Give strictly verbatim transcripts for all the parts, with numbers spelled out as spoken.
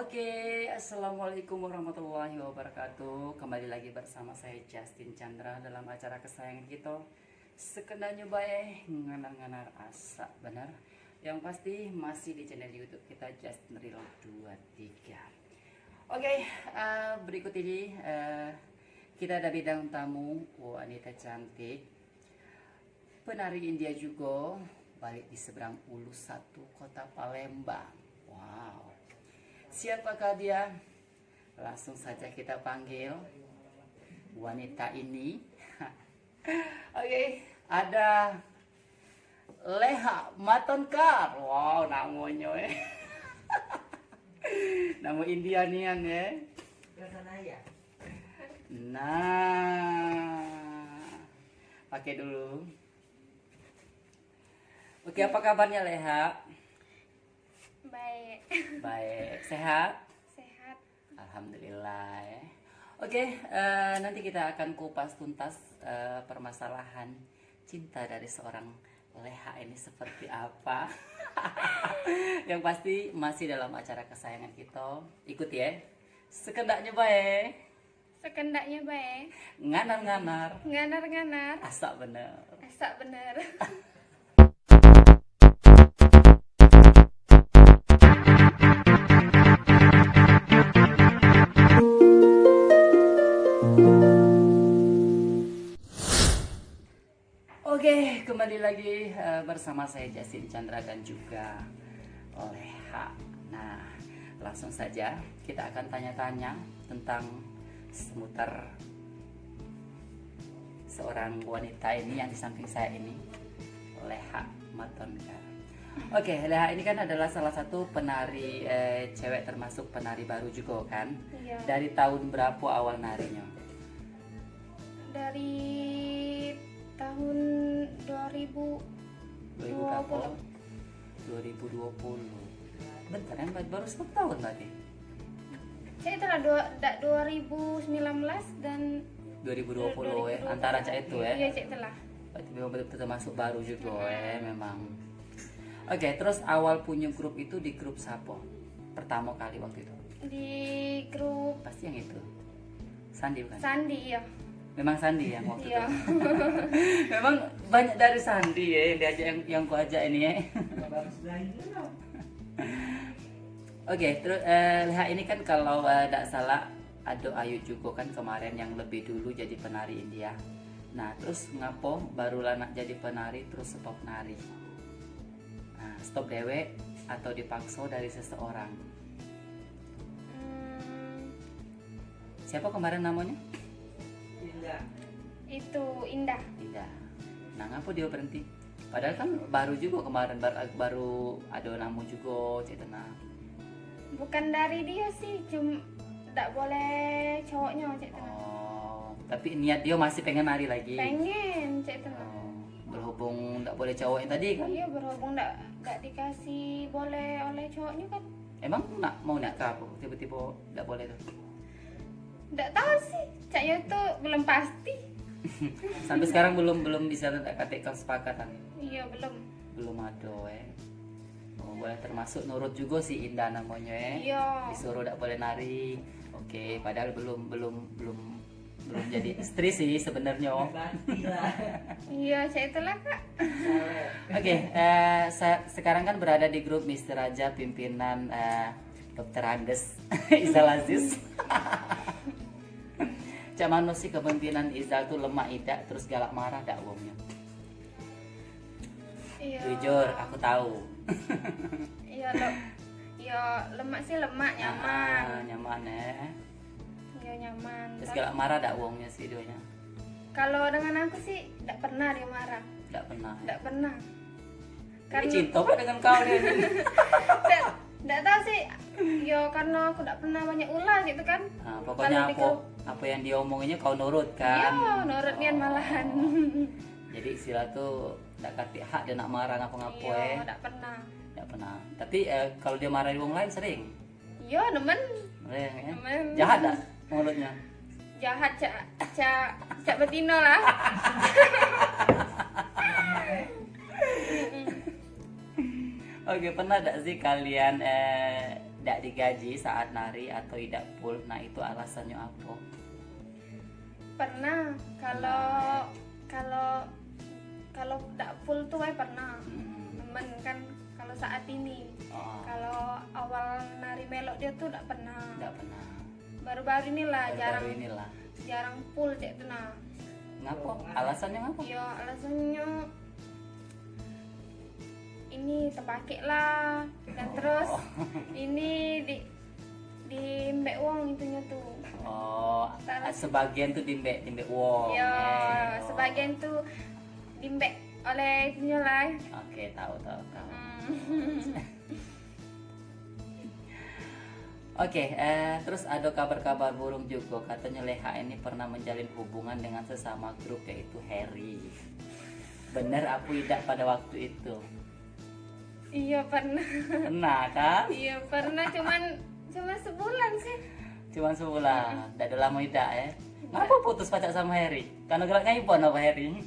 Oke, assalamualaikum warahmatullahi wabarakatuh. Kembali lagi bersama saya, Justin Chandra, dalam acara kesayangan kita, Sekendaknyo Bae, Nganar-nganar Asak Bener. Yang pasti masih di channel YouTube kita, Justin Real dua tiga. Oke, eh, berikut ini, eh, kita ada bintang tamu, wanita cantik, penari India juga, balik di seberang ulu satu, kota Palembang. Wow. Siapakah dia? Langsung saja kita panggil wanita ini. Oke, ada Leha Matonkar. Wow, namonyo, eh. Namo India nian, eh. Nah, pakai dulu. Oke, apa kabarnya, Leha? Baik. Baik, sehat? Sehat. Alhamdulillah, ya. Oke, eh, nanti kita akan kupas tuntas, eh, permasalahan cinta dari seorang Leha ini seperti apa. Yang pasti masih dalam acara kesayangan kita. Ikuti, ya. Sekendaknyo Bae. Sekendaknyo Bae. Nganar-nganar. Nganar-nganar. Asak bener. Asak bener. Oke, kembali lagi, eh, bersama saya, Justin Chandra, dan juga Leha. Nah, langsung saja kita akan tanya-tanya tentang seputar seorang wanita ini yang di samping saya ini, Leha Matonkar. Oke, Leha ini kan adalah salah satu penari, eh, cewek, termasuk penari baru juga, kan? Iya. Dari tahun berapa awal narinya? Dari tahun dua ribu dua puluh. Dua ribu berapa? Dua ribu dua puluh. Bentar, yang baru satu tahun berarti. Cek itulah, dua, dak dua ribu sembilan belas dan dua ribu dua puluh, eh, dua ribu dua puluh. Antara cak itu, eh. Iya, cek itulah. Berarti memang betul-betul termasuk baru juga, eh, memang. Oke, terus awal punya grup itu di grup siapa? Pertama kali waktu itu. Di grup. Pasti yang itu. Sandi bukan? Sandi, iya. Memang Sandi yang waktu itu. Iya. Memang banyak dari Sandi ya yang diajak, yang, yang ku ajak ini ya. Oke, terus, eh, Leha ini kan kalau, eh, dak salah ada Ayu juga kan kemarin yang lebih dulu jadi penari India. Nah, terus ngapo barulah nak jadi penari terus stop nari? Nah, stop dewek atau dipaksa dari seseorang? Hmm. Siapa kemarin namanya? Indah. Itu Indah. Indah. Nah, ngapo dia berhenti? Padahal kan baru juga kemarin, bar-, baru ada nama juga, cek tenang. Bukan dari dia sih, cuma dak boleh cowoknya, cek tenang. Oh, tapi niat dia masih pengen nari lagi? Pengen, cek tenang. Oh, berhubung dak boleh cowok yang tadi kan? Iya, berhubung dak, dak dikasih boleh oleh cowoknya kan. Emang nak, mau nak ke apa? Tiba-tiba dak boleh tuh? Dak tahu sih, cak yo tuh belum pasti. Sampai sekarang belum, belum bisa dak katek kesepakatan? Iya, belum. Belum ada, eh. Oh, boleh termasuk nurut juga si Indah namanya, eh. Iya. Disuruh dak boleh nari. Oke, padahal belum, belum, belum, belum jadi istri sih sebenarnya. Pastilah. Iya, cak itulah, Kak. Oke, eh, sa-, sekarang kan berada di grup Mister Raja pimpinan, eh, Dokter Andes Izal Aziz. Cak mano sih kepemimpinan Izal tuh lemak idak, terus galak marah dak wongnyo? Iya. Jujur, aku tahu. Iya, lo. Iya, lemak sih lemak, nyaman. Ah, nyaman, eh. Iya, nyaman. Terus galak marah dak wongnyo sih duanya? Kalau dengan aku sih dak pernah dia marah. Dak pernah, eh? Dak pernah. Ini cinta apa dengan kau dia ni? Dak, dak tahu sih. Yo, karena aku dak pernah banyak ulah gitu kan. Ah, pokoknya apa, apa yang dia omonginnya kau nurut kan? Iya, nurut nian malahan. Oh. Jadi istilah tuh dak katik hak dia nak marah ngapa-ngapa, eh. Iya, dak pernah. Dak pernah. Tapi, eh, kalau dia marahi wong lain sering? Yo, nemen. Nemen, ya? Nemen. Jahat dak mulutnya? Jahat, cak, cak, cak betino lah. Oke, pernah dak sih kalian, eh, Dak digaji saat nari atau idak full, nah itu alasannyo apo? Pernah, kalau kalau kalau dak full tuh, eh, pernah. Hmm. Nemen kan kalau saat ini. Oh. Kalau awal nari melok dia tuh dak pernah. Dak pernah. Baru-baru inilah. Baru-baru jarang inilah. Jarang full cek tuh nah. Ngapo? Alasannyo ngapo? Yo, alasannyo ini tepakek lah, dan terus ini di diimbek wong intinya tuh. Oh, sebagian tuh diimbek, diimbek wong. Yo, eh, oh, sebagian tuh diimbek oleh intinya lah. Oke, tahu, tahu, tahu. Hmm. Oke, eh, terus ada kabar-kabar burung juga. Katanya Leha ini pernah menjalin hubungan dengan sesama grup, yaitu Harry. Bener apa idak pada waktu itu? Iya, pernah. Pernah, kan? Iya, pernah, cuman cuman sebulan sih. Cuman sebulan. Mm-mm. Dak ada lama idak, eh. Ngapa putus pacak sama Harry? Karena galak ngaibon apa Harry?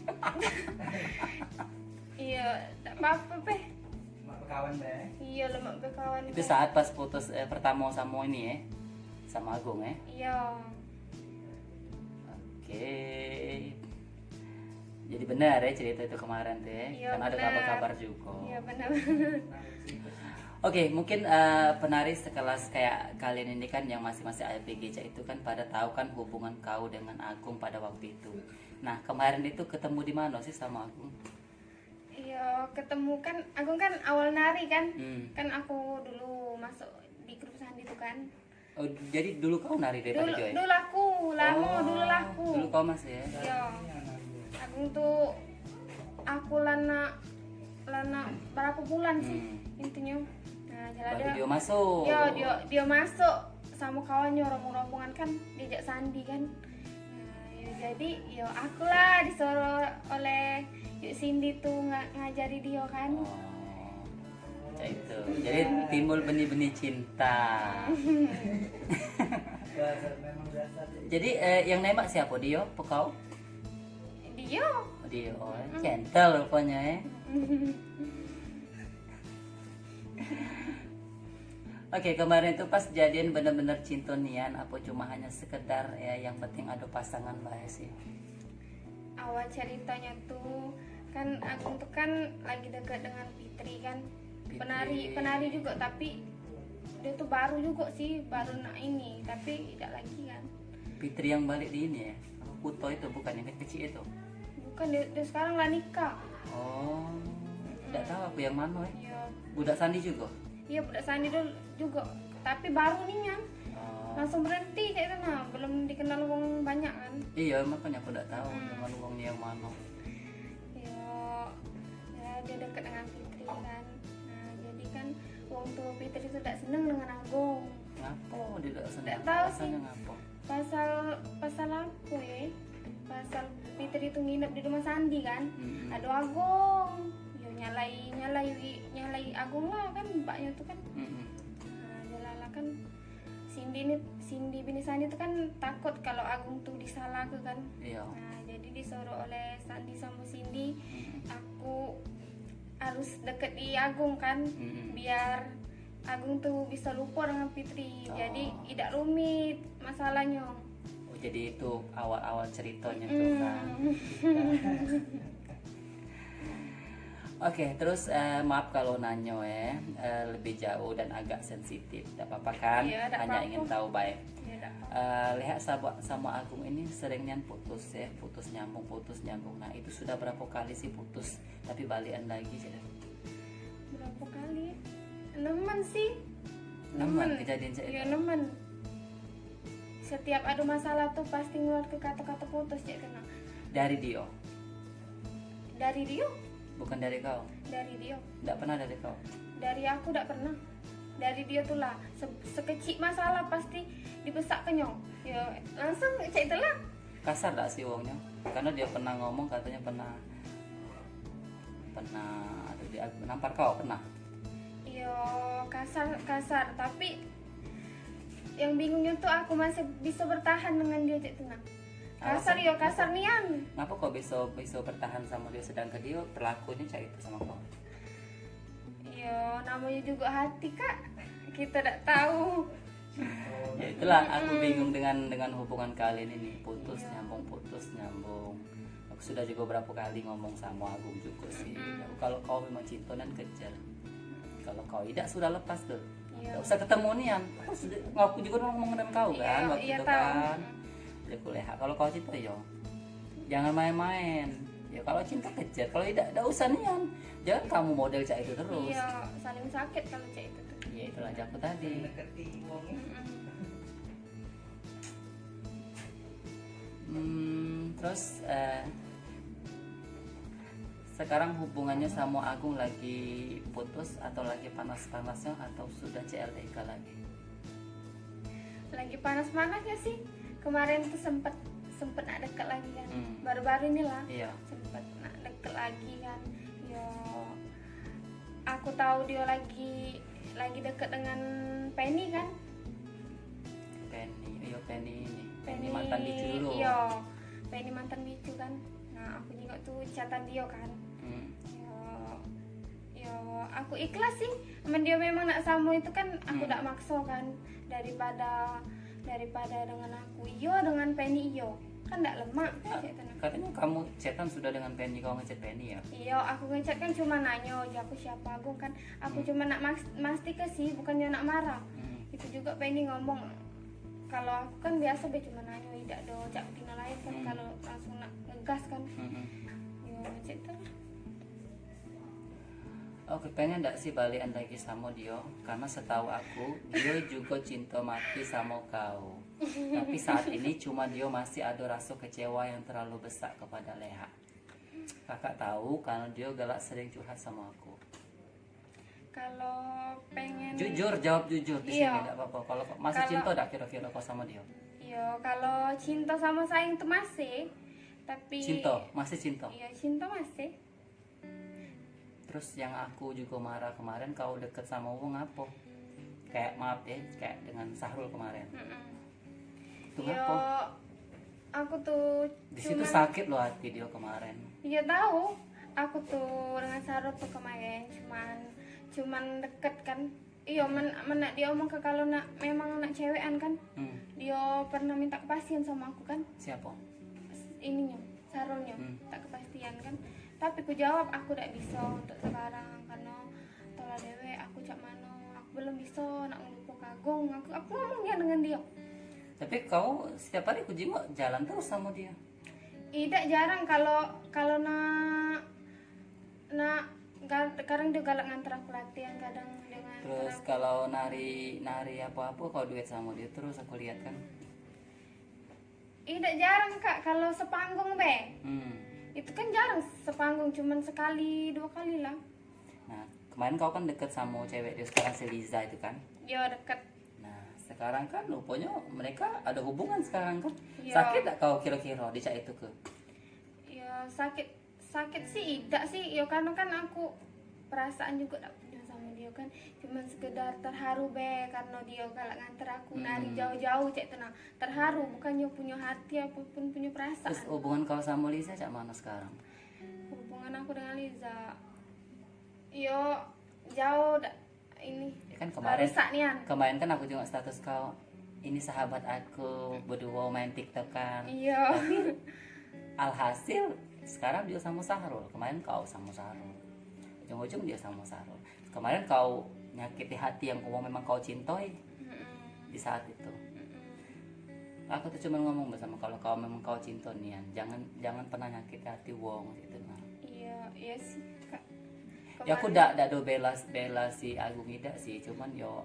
Iya, tak apa-apa, Peh. Lemak bekawan, Peh. Iya, lemak bekawan. Itu saat pas putus, eh, pertama sama ini, eh. Sama Agung, eh. Iya. Oke. Jadi benar ya cerita itu kemarin tuh ya. Iya, karena ada benar. Kabar-kabar juga. Iya, benar. Oke, mungkin, eh, penari sekelas kayak kalian ini kan yang masih-masih A P G cak itu kan pada tahu kan hubungan kau dengan Agung pada waktu itu. Nah, kemarin itu ketemu di mana sih sama Agung? Iya, ketemu kan, Agung kan awal nari kan. Hmm. Kan aku dulu masuk di grup sandi tuh kan. Oh, jadi dulu kau nari daripada dulu, dia, ya? Dulu aku, lama dulu lah aku. Dulu kau masih ya? Iya. Agung tuh aku lana lana berapa bulan sih intinya. Nah, baru dia masuk. Iya, dia dia masuk sama kawannya rombong-rombongan kan diajak sandi kan. Nah, ya jadi ya aku lah disuruh oleh Yuk Cindy tuh nga- ngajari dia kan. Oh. Cak itu. Jadi timbul benih-benih cinta. Jadi, eh, yang nembak siapa? Dio, apa kau? Dio. Dio, eh. Gentle rupanya, eh. Oke, kemarin itu pas jadian bener-bener cinta nian, apa cuma hanya sekedar ya yang penting ada pasangan bae sih? Awal ceritanya tuh kan Agung tuh kan lagi deket dengan Fitri kan. Fitri. Penari, penari juga, tapi dia tuh baru juga sih, baru nak ini, tapi tidak lagi kan. Fitri yang balik di ini ya? Kuto itu bukan yang kecil itu? Bukan, dia, dia sekarang lah nikah. Oh, tidak tahu aku yang mana ya. Iya. Budak sandi juga? Iya, budak sandi dulu juga. Tapi baru nian. Oh. Langsung berhenti kayak itu nah, belum dikenal wong banyak kan. Iya, makanya aku tidak tahu dengan wong yang mana. Iya, ya, dia deket dengan Fitri kan. Nah, jadi kan wong tua Fitri itu tidak seneng dengan Agung. Ngapo dia tidak seneng? Tidak tahu sih. Alasannya ngapo? Pasal pasal apa ya? Pasal Fitri itu nginep di rumah sandi kan. Mm-mm. Ada Agung. Yo nyalai nyalai nyalai Agung lah kan, mbaknya tuh kan. Mm-mm. Nah, jalalah kan Cindy ni, Cindy bini Sandi tu kan takut kalau Agung tu disalahke kan. Iya. Nah, jadi disuruh oleh Sandi sama Cindy, aku harus deket di Agung kan, biar Agung tu bisa lupa dengan Fitri. Oh. Jadi idak rumit masalahnya. Oh, jadi itu awal-awal ceritanya tu kan. Oke, terus, eh, maaf kalau nanyo, eh, eh, lebih jauh dan agak sensitif. Dak apa-apa kan? Iya, dak apa-apa. Hanya ingin tahu baik. Iya, dak apa-apa. Eh, Leha sama, sama Agung ini sering nian putus ya, putus nyambung, putus nyambung. Nah, itu sudah berapa kali sih putus tapi balikan lagi sih? Berapa kali? Nemen sih. Nemen kejadian cak itu? Iya, nemen. Setiap ada masalah tuh pasti ngeluarke kata-kata putus cak kena. Dari dio? Dari dio? Bukan dari kau? Dari dio. Ndak pernah dari kau? Dari aku ndak pernah. Dari dio tuh lah, se- sekecil masalah pasti dibesakke nyo. Ya, langsung cak itulah. Kasar dak sih wongnyo? Karena dia pernah ngomong katanya pernah pernah ada di nampar kau pernah? Iyo, kasar kasar, tapi yang bingungnya tuh aku masih bisa bertahan dengan dia cak itu nah. Kasar yo, kasar nian. Ngapa kau bisa bisa bertahan sama dia sedangkan dia perlakunya cak itu sama kau? Iyo, namanya juga hati kak. Kita dak tahu. Ya itulah, aku bingung dengan dengan hubungan kalian ini, putus nyambung, putus nyambung. Aku sudah juga berapa kali ngomong sama Agung juga sih. Aku, kalau kau memang cinta, nan kejar. Kalau kau tidak, sudah lepas tuh. Iya. Gak usah ketemu nian. Aku sudah, aku juga ngomong dengan kau kan, iya, waktu iya, itu tahu. Kan. Jadi aku leha, kalau kau cinta, yo, jangan main-main. Ya kalau cinta kejar, kalau tidak, tidak usah nian. Jangan kamu model cak itu terus. Iya, saling sakit kalau cak itu tuh. Iya, itulah jaku tadi. Hmm, terus eh, sekarang hubungannya sama Agung lagi putus atau lagi panas-panasnya atau sudah C L D K lagi? Lagi panas-panasnya sih. Kemarin tuh sempet sempet nak deket lagi kan. Hmm. Baru-baru ini lah. Iya. Sempet nak deket lagi kan. Yo, aku tahu dia lagi lagi deket dengan Penny kan. Penny, iyo Penny ini. Penny, Penny mantan bicu dulu. Iyo, Penny mantan bicu kan. Nah, aku juga tuh chatan dia kan. Hmm. Yo, yo, aku ikhlas sih. Men dia memang nak sama itu kan, aku hmm. Dak makso kan. Daripada daripada dengan aku iyo, dengan Penny iyo, kan dak lemak. Nah, cek itu nah. Katanya kamu chatan sudah dengan Penny, kau ngechat Penny ya? Iyo, aku ngechat kan cuma nanyo aja aku siapa Agung kan. Aku hmm. Cuma nak mas mastik ke sih, bukannya nak marah. Hmm. Itu juga Penny ngomong, kalau aku kan biasa be cuma nanyo, idak do cak betina lain kan hmm. Kalau langsung nak ngegas kan. Hmm. Yo, cek itu lah. Oke, pengen dak sih balikan lagi samo Dio? Karena setahu aku, Dio juga cinta mati samo kau. Tapi saat ini cuma Dio masih ada rasa kecewa yang terlalu besar kepada Leha. Kakak tahu karena Dio galak sering curhat sama aku. Kalau pengen jujur, jawab jujur di sini, iya. Ndak apa-apa. Kalau masih cinta dak kira-kira kau sama Dio? Iya, kalau cinta sama sayang tuh masih. Tapi cinta, masih cinta. Iya, cinta masih. Terus yang aku juga marah kemarin, kau deket sama wong apo? Kayak maaf ya, kayak dengan Sahrul kemarin. Mm-mm. Itu ngapo? Aku tuh di situ cuman sakit loh hati dia kemarin. Iya tahu. Aku tuh dengan Sahrul tuh kemarin cuman cuman deket kan. Iyo, men men nak dia omong ke kalau nak memang nak cewekan kan. Hmm. Dia pernah minta kepastian sama aku kan. Siapa? Ininya, Sahrulnya. Hmm. Tak kepastian kan. Tapi ku jawab aku dak bisa untuk sekarang karena tolah dewek aku cak mano. Aku belum bisa nak ngelupo Agung. Aku aku ngomong dia dengan dia. Tapi kau setiap hari ku jingok jalan terus sama dia. Idak jarang kalau kalau nak nak kadang dia galak nganter aku latihan, kadang dia nganter. Terus kalau nari nari apa-apa kau duet sama dia terus aku lihat kan. Idak jarang kak kalau sepanggung be. Hmm. Itu kan jarang sepanggung cuman sekali dua kali lah. Nah kemarin kau kan deket sama cewek dia sekarang si Liza itu kan? Yo deket. Nah sekarang kan rupanya mereka ada hubungan sekarang kan? Yo. Sakit tak kau kira-kira dicak itu ke? Ya sakit sakit sih idak sih ya karena kan aku perasaan juga dak punya sama dia kan cuman sekedar terharu be karena dia galak nganter aku hmm. Nari jauh-jauh cek tenang terharu bukannya punya hati apapun punya perasaan. Terus hubungan kau sama Liza cak mana sekarang? Hubungan aku dengan Liza yo jauh dak ini ya kan kemarin rusak nian. Kemarin kan aku tengok status kau ini sahabat aku berdua main tiktokan iya tapi alhasil sekarang dia sama Sahrul kemarin kau sama Sahrul ujung-ujung dia sama Sahrul kemarin kau nyakiti hati yang kau memang kau cintai mm -mm. Di saat itu mm -mm. Aku tuh cuma ngomong bersama kalau kau memang kau cinta nian jangan jangan pernah nyakiti hati wong gitu nah iya iya sih kak Ya aku dak dak do bela bela si Agung idak sih, cuman yo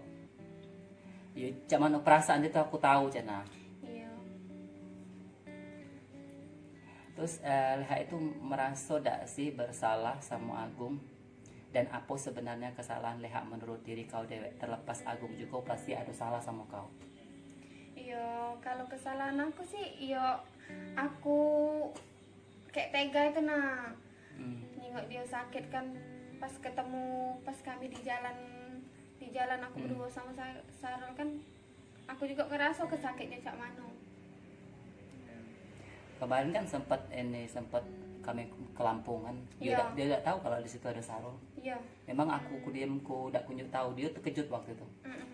yo cuman perasaan itu aku tahu cak nah. Iya. Terus eh, Leha itu meraso dak sih bersalah sama Agung? Dan apa sebenarnya kesalahan Leha menurut diri kau dewek? Terlepas Agung juga pasti ada salah sama kau. Iyo, kalau kesalahan aku sih, iyo aku kayak tega itu nah hmm. Nengok dia sakit kan pas ketemu pas kami di jalan di jalan aku hmm. Berdua sama Sarul kan aku juga ngerasa kesakitnya cak mano kemarin kan sempat ini sempat kami kelampungan dia yeah. Dia tidak tahu kalau di situ ada Sarul yeah. Memang aku ku diem ku dak kunjuk tahu dia terkejut waktu itu mm -mm.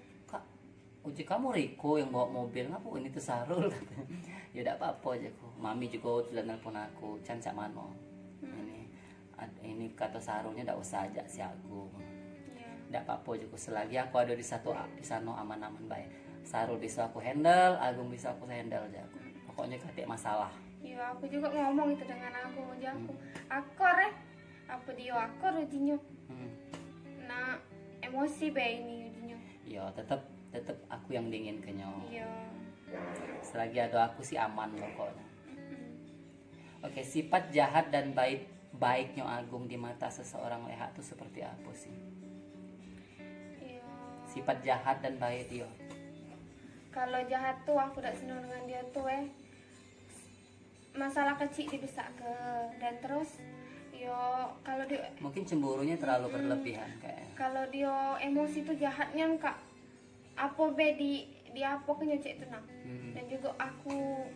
Uji kamu Riko yang bawa mobil, ngapo ini tuh Sarul? Yo dak apo-apo, uji aku. Mami jugo sudah nelpon aku, Can cak mano? Ini ad- ini kato Sarulnyo dak usah ajak si Agung. Dak apo-apo jugo, selagi aku ado di satu di sano aman-aman bae. Sarul biso aku handle, Agung biso aku handle, uji aku. Pokoknyo katek masalah. Iyo, aku jugo ngomong itu dengan Agung, uji aku. Akor eh, apo dio akor ujinyo? Nah, emosi be ini ujinyo. Yo, tetep tetep aku yang dingin kenyo. Iyo. Selagi ado aku sih aman pokoknyo. Oke, sifat jahat dan baik baiknyo Agung di mata seseorang Leha tuh seperti apo sih? Iyo. Sifat jahat dan baik dio. Kalau jahat tuh aku dak seneng dengan dio tuh eh. Masalah kecik dibesak ke dan terus yo kalau dio mungkin cemburunyo terlalu berlebihan kayak. Kalau dio emosi tuh jahatnyo kak apo be di di apo kenyo cek tu nah. Dan juga aku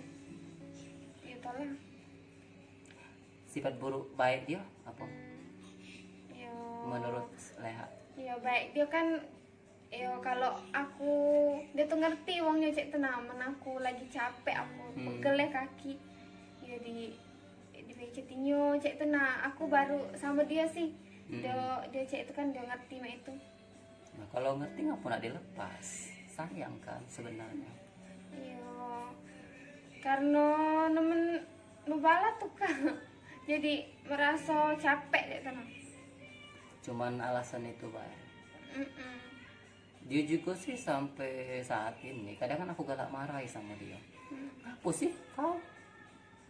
yo tau lah. Sifat buruk baik dio apo? Yo. Menurut Leha? Yo baik dio kan. Yo kalau aku dio tuh ngerti wongnyo cek tu nah, men aku lagi capek aku pegel eh kaki. Yo di di meja tinyo cek tu nah, aku baru sama dio sih. Dio dio cek tu kan dio ngerti mak itu. Nah, kalau ngerti ngapo nak dilepas? Sayang kan sebenarnya. Iyo. Karno nemen bebala tuh kak. Jadi meraso capek cek tu nah. Cuman alasan itu bae. Dio jugo sih sampe saat ini kadang kan aku galak marahi samo dio. Ngapo sih kau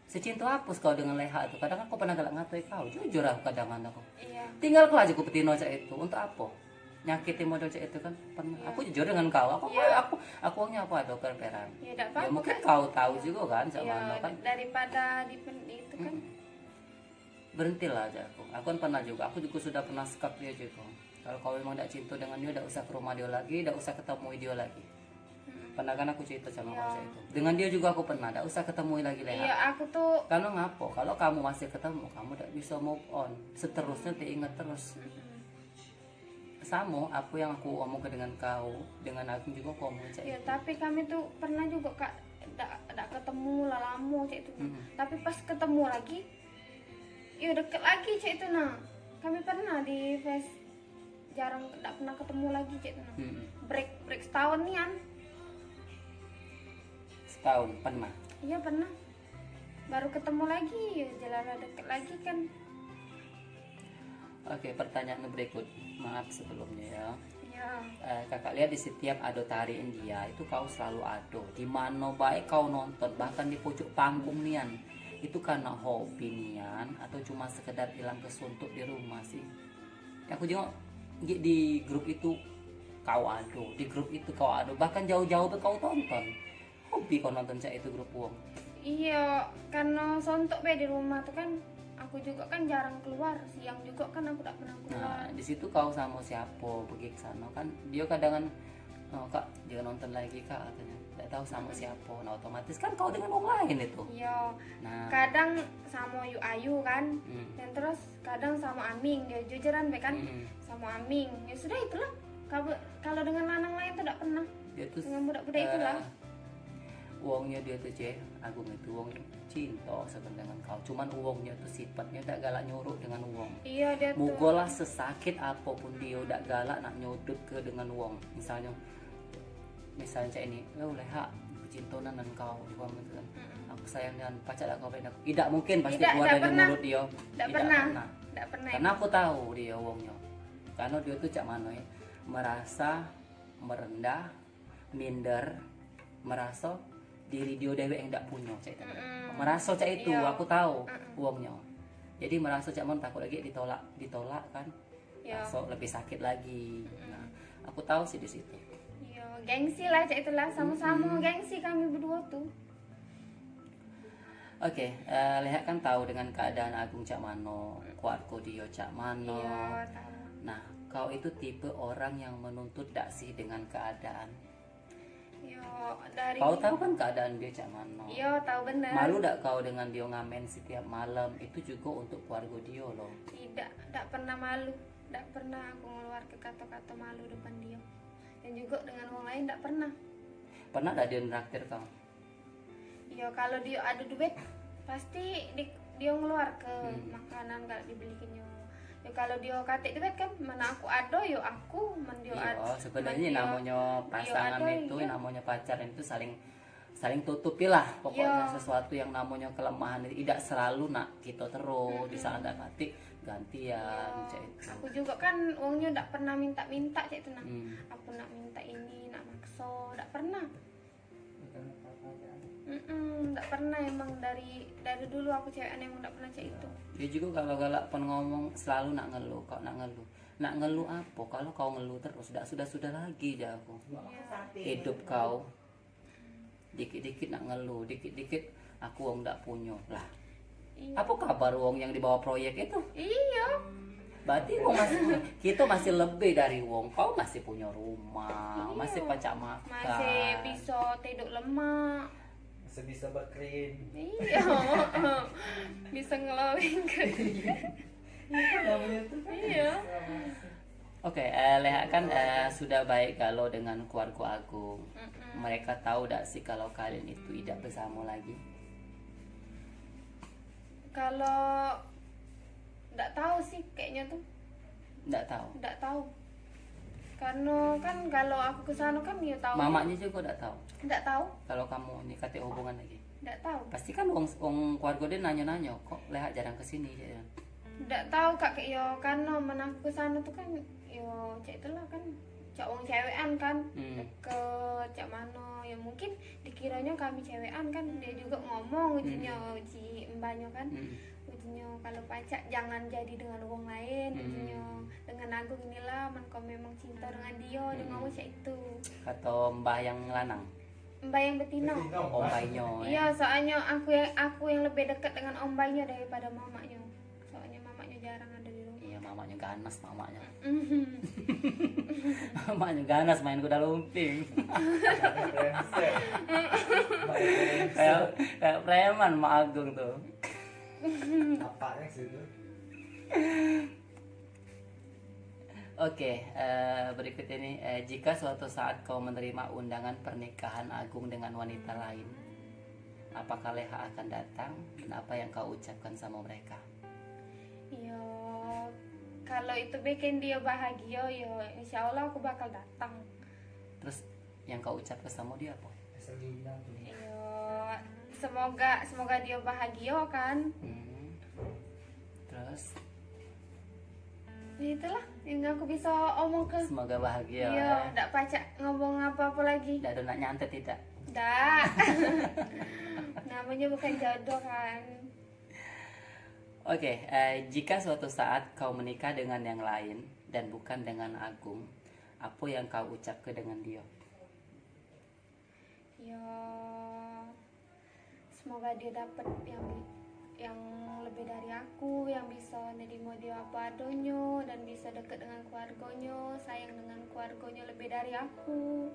secinto apo kau dengan Leha tu? Kadang aku pernah galak ngatoi kau, jujur aku kadang aku. Tinggal ke aja ku betino cak itu, untuk apo? Nyakiti model cak itu kan pernah. Aku jujur dengan kau, aku aku aku wongnyo aku ado kereperan. Ya mungkin kau tahu juga kan cak mano kan. Daripada di itu kan. Berhentilah aja aku. Aku kan pernah juga, aku juga sudah pernah sekak dio juga. Kalau kau memang dak cinta dengan dio, dak usah ke rumah dio lagi, dak usah ketemui dio lagi. Pernah kan aku cerita sama kau cak itu. Dengan dio juga aku pernah, dak usah ketemui lagi Leha. Iya, aku tuh. Karena ngapo? Kalau kamu masih ketemu, kamu dak bisa move on. Seterusnya teingat terus. Samo apo yang aku omongke dengan kau, dengan aku juga aku omong cak itu. Tapi kami tuh pernah juga kak dak dak ketemu lah lamo cak itu. Tapi pas ketemu lagi, yo deket lagi cak itu nah. Kami pernah di face jarang dak pernah ketemu lagi cak itu nah. Break break setahun nian. Setahun pernah. Iya pernah. Baru ketemu lagi, ya jelas deket lagi kan. Oke, pertanyaan berikut. Maaf sebelumnya ya. Ya. Eh, kakak lihat di setiap ado tari India itu kau selalu ado. Di mano bae kau nonton, bahkan di pucuk panggung nian. Itu karena hobi nian atau cuma sekedar ilang kesuntuk di rumah sih? Aku jengok di grup itu kau ado, di grup itu kau ado, bahkan jauh-jauh tuh kau tonton. Hobi kau nonton cak itu grup wong? Iyo, karena sontok be di rumah tuh kan, aku juga kan jarang keluar, siang juga kan aku dak pernah keluar. Nah, di situ kau sama siapo pergi ke sana kan? Dio kadang kan, oh, kak, dio nonton lagi kak katanya. Dak tahu sama siapo. Nah, otomatis kan kau dengan wong lain itu. Iyo. Nah. Kadang sama Yu Ayu kan, dan terus kadang sama Aming, dio jujuran be kan, sama Aming. Ya sudah itulah. Kalau dengan lanang lain tuh dak pernah. Dio tuh dengan budak-budak itulah. Wongnyo dio tuh, Ceh, Agung itu wong cinto sebenarnya dengan kau. Cuman wongnyo tuh sifatnyo dak galak nyuruk dengan wong. Iyo, dio tuh. Mugolah sesakit apopun dio dak galak nak nyudut ke dengan wong. Misalnyo, misalnyo cak ini, "Lo Leha, aku cinto nian dengan kau," wong itu kan. "Aku sayang nian, pacak dak kau belain aku?" Idak mungkin pasti keluar dari mulut dio. Dak pernah. Dak pernah. Karena aku tahu dio wongnyo. Karena dio tuh cak mano ya, merasa merendah, minder, meraso diri dio dewek yang dak punyo cak itu. Meraso cak itu, aku tahu wongnyo. Jadi meraso cak mon takut lagi ditolak, ditolak kan. Raso lebih sakit lagi. Nah, aku tahu sih di situ. Iyo, gengsi lah cak itulah, sama-sama gengsi kami berdua tuh. Oke, eh, Leha kan tahu dengan keadaan Agung cak mano, keluarga dio cak mano. Iyo, tahu. Nah, kau itu tipe orang yang menuntut dak sih dengan keadaan? Yo, dari. Kau tahu kan keadaan dio cak mano? Iyo, tahu bener. Malu dak kau dengan dio ngamen setiap malam? Itu juga untuk keluarga dio loh. Tidak, dak pernah malu. Dak pernah aku ngeluarke kata-kata malu depan dio. Dan juga dengan wong lain dak pernah. Pernah dak dio nraktir kau? Yo, kalau dio ado duit, pasti di, dio ngeluar ke makanan, kalau dibelikenyo. Yo, kalau dio katek duit kan, mana aku ado, yo aku, men dio ado. Iyo, sebenarnyo namonyo pasangan itu, namonyo pacaran itu saling saling tutupi lah. Pokoknya sesuatu yang namonyo kelemahan itu idak selalu nak kito terus, di saat dak katik gantian, cak itu. Aku juga kan wongnyo dak pernah minta-minta cak itu nah. Aku nak minta ini, nak makso, dak pernah. Mm-mm, dak pernah emang dari dari dulu aku cewek emang dak pernah cak itu. Dia juga kalau galak pun ngomong selalu nak ngeluh, kok nak ngeluh. Nak ngeluh apo? Kalau kau ngeluh terus, dak sudah-sudah lagi, jar aku. Hidup kau dikit-dikit nak ngeluh, dikit-dikit aku wong dak punyo. Lah, apo kabar wong yang di bawah proyek itu? Iyo. Berarti wong masih, kito masih lebih dari wong. Kau masih punyo rumah, masih pacak makan. Masih biso tiduk lemak. Masih biso bekrim. Iyo. Biso ngelawing. Iyo. Oke, eh, Leha kan, eh, sudah baik galo dengan keluarga Agung. Mereka tahu dak sih kalau kalian itu idak bersama lagi? Kalau dak tahu sih kayaknya tuh. Dak tahu. Dak tahu. Karena kan kalau aku ke sana kan dia tahu. Mamaknya juga dak tahu. Dak tahu. Kalau kamu ini katik hubungan lagi. Dak tahu. Pasti kan wong wong keluarga dia nanyo-nanyo, kok Leha jarang ke sini, cak dia. Dak tahu, Kak, kayak yo karena men aku ke sana tuh kan yo cak itulah kan, cak wong cewekan kan, deket cak mano, ya mungkin dikironyo kami cewekan kan, dia juga ngomong ujinyo, uji embanyo kan, ujinyo kalau pacak jangan jadi dengan wong lain, ujinyo dengan Agung inilah, men kau memang cinta dengan dia, dia ngomong cak itu. Kato mbah yang lanang. Mbah yang betino. Oh, mbahnyo, iyo, soalnyo aku yang aku yang lebih deket dengan om mbahnyo daripada mamaknyo. Soalnyo mamaknyo jarang ada di rumah. Iyo, mamaknyo ganas, mamaknyo. Mamaknyo ganas main kuda lumping. Kayak kayak preman Mak Agung tuh. Apanya situ? Oke, eh, berikut ini, eh, jika suatu saat kau menerima undangan pernikahan Agung dengan wanita lain, apakah Leha akan datang dan apa yang kau ucapkan sama mereka? Yo, kalau itu bikin dia bahagia, yo insya Allah aku bakal datang. Terus yang kau ucapkan sama dia apa? Yo, semoga semoga dia bahagia kan. Hmm. Terus? Ya itulah yang aku bisa omong ke. Semoga bahagia. Iya, ndak pacak ngomong apa-apa lagi. Ndak ada nak nyantet tidak? Ndak. Namanya bukan jodoh kan. Oke, eh, jika suatu saat kau menikah dengan yang lain dan bukan dengan Agung, apa yang kau ucapke dengan dia? Ya, semoga dia dapat yang bi- yang lebih dari aku, yang bisa nerima dia apa adonyo dan bisa dekat dengan keluargonyo, sayang dengan keluargonyo lebih dari aku.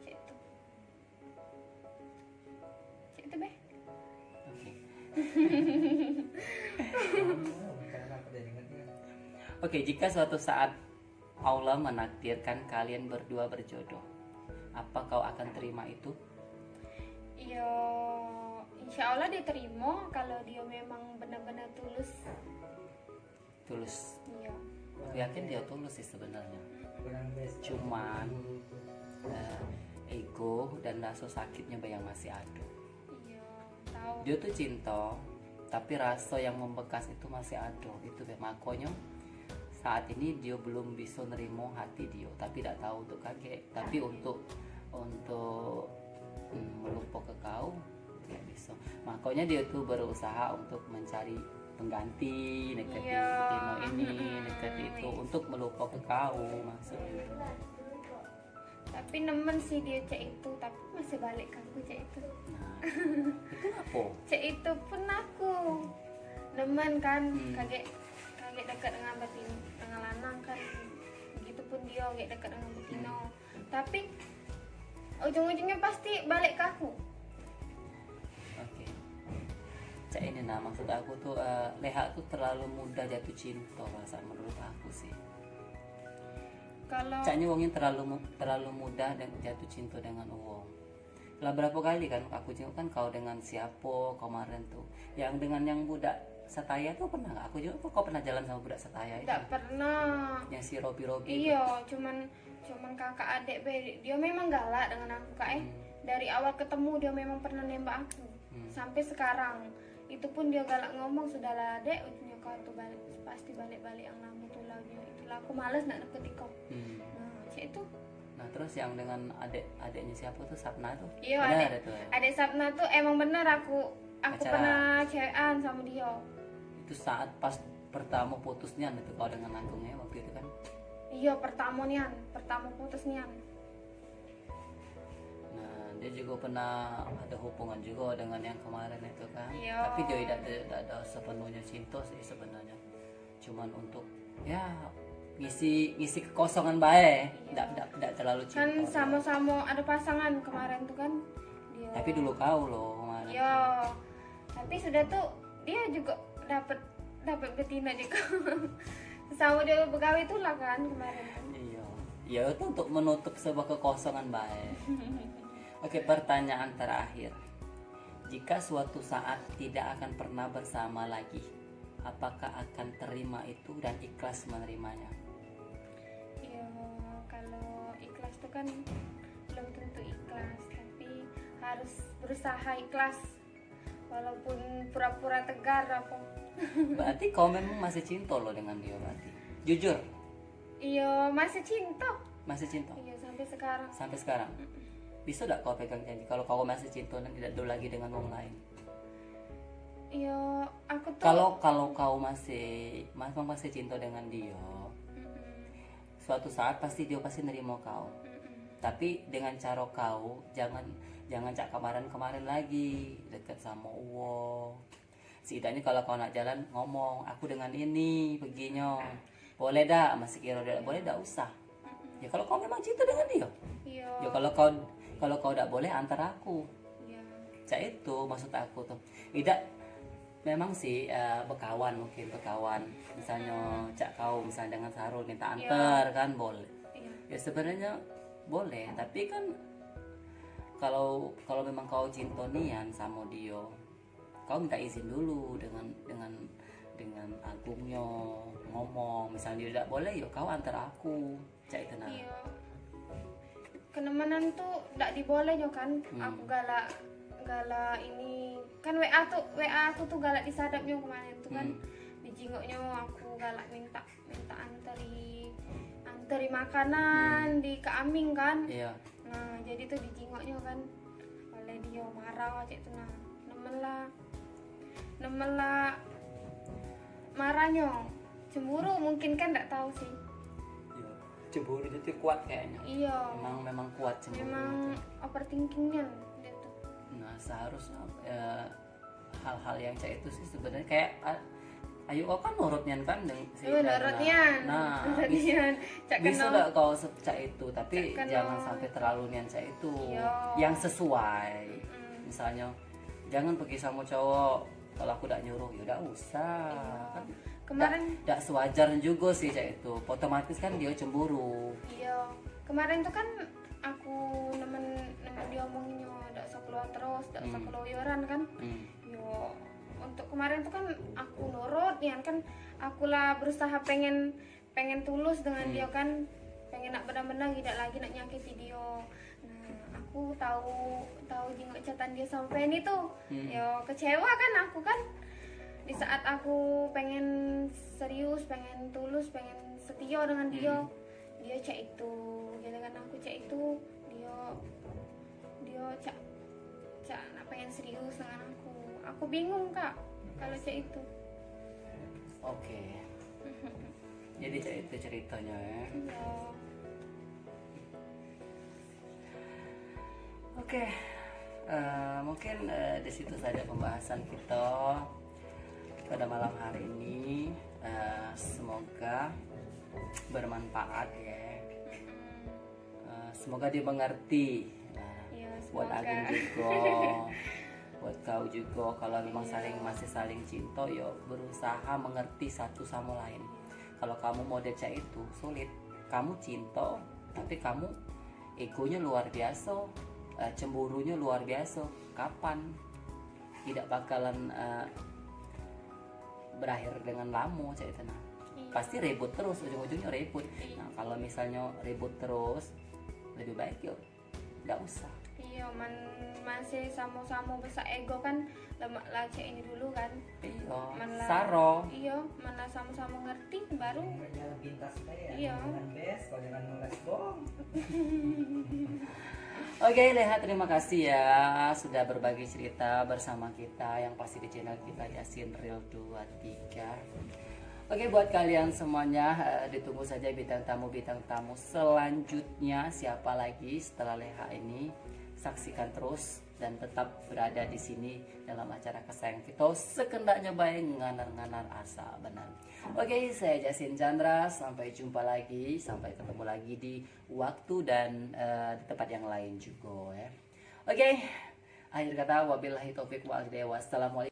Cak itu. Cak itu, Beh. Oke. Oke, jika suatu saat Allah menakdirkan kalian berdua berjodoh, apa kau akan terima itu? Iyo, insya Allah dia terima kalau dia memang benar-benar tulus. Tulus. Iya. Aku yakin dia tulus sih sebenarnya. Cuman eh, ego dan rasa sakitnya yang masih ada. Iya, tahu. Dia tuh cinta, tapi rasa yang membekas itu masih ada. Itu be makonyo saat ini dia belum bisa nerima hati dia, tapi dak tahu untuk kagek. Tapi untuk untuk mm, melupakan kau, dak bisa. Makonyo dia tuh berusaha untuk mencari pengganti, neketi Iya. Betino ini, neketi itu untuk melupakan kau maksudnya. Tapi nemen sih dia cak itu, tapi masih balik ke aku cak itu. Nah, itu apa? Cak itu pun aku nemen kan, hmm. Kagek kagek dekat dengan betin dengan lanang kan, begitu pun dia kagek dekat dengan betino. Hmm. Tapi ujung-ujungnya pasti balik ke aku. Oke. Cak ini nah, maksud aku tuh uh, Leha tuh terlalu mudah jatuh cinta rasa menurut aku sih. Kalau caknya wongnya terlalu terlalu mudah dan jatuh cinta dengan wong. Lah, berapa kali kan aku jenguk kan kau dengan siapo kemarin tuh? Yang dengan yang budak Sataya tuh pernah nggak? Aku jenguk tuh, kau pernah jalan sama budak Sataya itu? Nggak pernah. Yang si Robi-Robi itu? Iyo, cuman, cuman kakak adek be. Dia memang galak dengan aku, Kak, eh. Hmm. Dari awal ketemu dia memang pernah nembak aku. Hmm. Sampai sekarang. Itu pun dia galak ngomong, "Sudahlah, Dek, ujungnya kau tuh balik, pasti balik-balik yang lama tuh lah, ujungnya itulah. Aku males nak deket ikau." Hmm. Nah, cak itu. Nah, terus yang dengan adek, adeknya siapa tuh, Sapna tuh? Iyo, bener adek, itu ya? Adek Sapna tuh emang bener aku, aku pernah cewekan sama dia. Itu saat pas pertama putus nian itu kau dengan Agung ya, waktu itu kan? Iyo, pertama nian, pertama putus nian. Nah, dia juga pernah ada hubungan juga dengan yang kemarin itu kan. Iyo. Tapi dia tidak, tidak ada sepenuhnya cinta sih sebenarnya. Cuman untuk, ya, ngisi, ngisi kekosongan bae. Iyo. Ndak, ndak, ndak terlalu cinta. Kan sama-sama ada pasangan kemarin tuh kan. Dia. Tapi dulu kau loh kemarin. Iyo. Tapi sudah tuh dia juga dapat, dapat betina juga. Sama dia begawe itulah kan kemarin kan. Iyo. Ya, itu untuk menutup sebuah kekosongan bae. Oke, pertanyaan terakhir. Jika suatu saat tidak akan pernah bersama lagi, apakah akan terima itu dan ikhlas menerimanya? Ya, kalau ikhlas tuh kan belum tentu ikhlas, tapi harus berusaha ikhlas. Walaupun pura-pura tegar apa. Berarti kau memang masih cinta lo dengan dia berarti? Jujur? Iyo, masih cinta. Masih cinta? Iyo, sampai sekarang. Sampai sekarang? Mm-mm. Bisa dak kau pegang janji kalau kau masih cinta dan tidak ada lagi dengan orang lain? Iyo, aku tuh. Kalau, kalau kau masih, memang masih cinta dengan dia, mm-mm, suatu saat pasti dia pasti nerima kau. Mm-mm. Tapi dengan cara kau, jangan, jangan cak kemarin-kemarin lagi, deket sama uwo. Setidaknya kalau kau nak jalan, ngomong, "Aku dengan ini peginyo." Boleh dak? Masih kira dak boleh, dak usah. Mm-mm. Ya, kalau kau memang cinta dengan dia. Iya. Ya, kalau kau, kalau kau dak boleh, antar aku. Iya. Cak itu maksud aku tuh. Idak, memang sih, eh, bekawan, mungkin bekawan. Misalnya, mm-mm, cak kau misalnya dengan Sarul minta, iya, antar kan, boleh. Iya. Ya, sebenarnya boleh, tapi kan kalau, kalau memang kau cinta nian sama dia, kau minta izin dulu dengan, dengan, dengan Agungnyo, ngomong, misalnya dia dak boleh, yuk kau antar aku, cak itu nah. Iya. Kenemenan tuh dak dibolehnyo kan, hmm, aku galak, galak ini, kan W A tuh, W A aku tuh galak disadapnyo kemarin tuh kan, hmm, dijingoknyo aku galak minta, minta anteri, anteri makanan, hmm, di Kak Aming kan. Iya. Nah, jadi tuh dijingoknyo kan oleh dia, marah cak itu nah. Nemen lah. Nemen lah marahnyo. Cemburu mungkin kan, dak tahu sih. Iya. Cemburu itu kuat kayaknya. Iya. Memang, memang kuat cemburu. Memang itu overthinking-nyo dia tuh. Nah, seharusnya, eh, hal-hal yang cak itu sih sebenarnya kayak, ah, ayo kau kan nurut nian kan deng si, iya, nurut nian. Nah, nurut nian. Cak bisa dak kau se-, cak itu, tapi jangan sampai terlalu nian cak itu. Iya. Yang sesuai. Mm-mm. Misalnya, "Jangan pergi sama cowok kalau aku dak nyuruh." Ya dak usah. Iya. Kan kemarin dak, dak sewajar juga sih cak itu. Otomatis kan dia cemburu. Iya. Kemarin tuh kan aku nemen, nemen diomonginyo, dak usah keluar terus, dak usah, hmm, keluaran kan. Hmm. Yo, untuk kemarin tuh kan aku nurut nian kan, aku lah berusaha pengen, pengen tulus dengan, hmm, dia kan, pengen nak benar-benar, idak lagi nak nyakiti dia. Nah, aku tahu, tahu jingok chatan dia sama Feni tuh. Hmm. Yo, kecewa kan aku kan. Di saat aku pengen serius, pengen tulus, pengen setia dengan dia, hmm, dia cak itu, giliran aku cak itu, dia, dia cak, cak nak pengen serius dengan aku. Aku bingung, Kak, kalau cak itu. Oke. Jadi cak itu ceritanya ya. Iya. Oke, eh, mungkin, eh, di situ saja pembahasan kita pada malam hari ini. Eh, semoga bermanfaat ya. Eh, semoga dimengerti. Nah, iya, buat semoga. Agung juga, buat kau juga, kalau memang, iya, saling, masih saling cinta, yo berusaha mengerti satu sama lain. Iya. Kalau kamu model cak itu, sulit. Kamu cinta, tapi kamu egonya luar biasa. Cemburunyo luar biaso. Kapan? Tidak bakalan eh, berakhir dengan lamo, cak itu nah. Pasti ribut terus, ujung-ujungnya ribut. Nah, kalau misalnya ribut terus, lebih baik yuk nggak usah. Iyo, man masih samo-samo besak ego kan, lemak lah cek ini dulu kan. Iyo, saro. Iyo, mana samo-samo ngerti baru. Jalan pintas kayak Iyo. Jangan bes, kau jangan ngeles bong. Oke, Leha, terima kasih ya sudah berbagi cerita bersama kita yang pasti di channel kita Yasin Real dua tiga. Oke, buat kalian semuanya, eh, ditunggu saja bintang tamu-bintang tamu selanjutnya, siapa lagi setelah Leha ini. Saksikan terus dan tetap berada di sini dalam acara kesayangan kita, sekendaknya bae nganar-nganar asa benar. Oke, saya Jasin Chandra, sampai jumpa lagi, sampai ketemu lagi di waktu dan eh, di tempat yang lain juga ya. Oke, akhir kata, wabillahi taufik wal hidayah. Wassalamualaikum.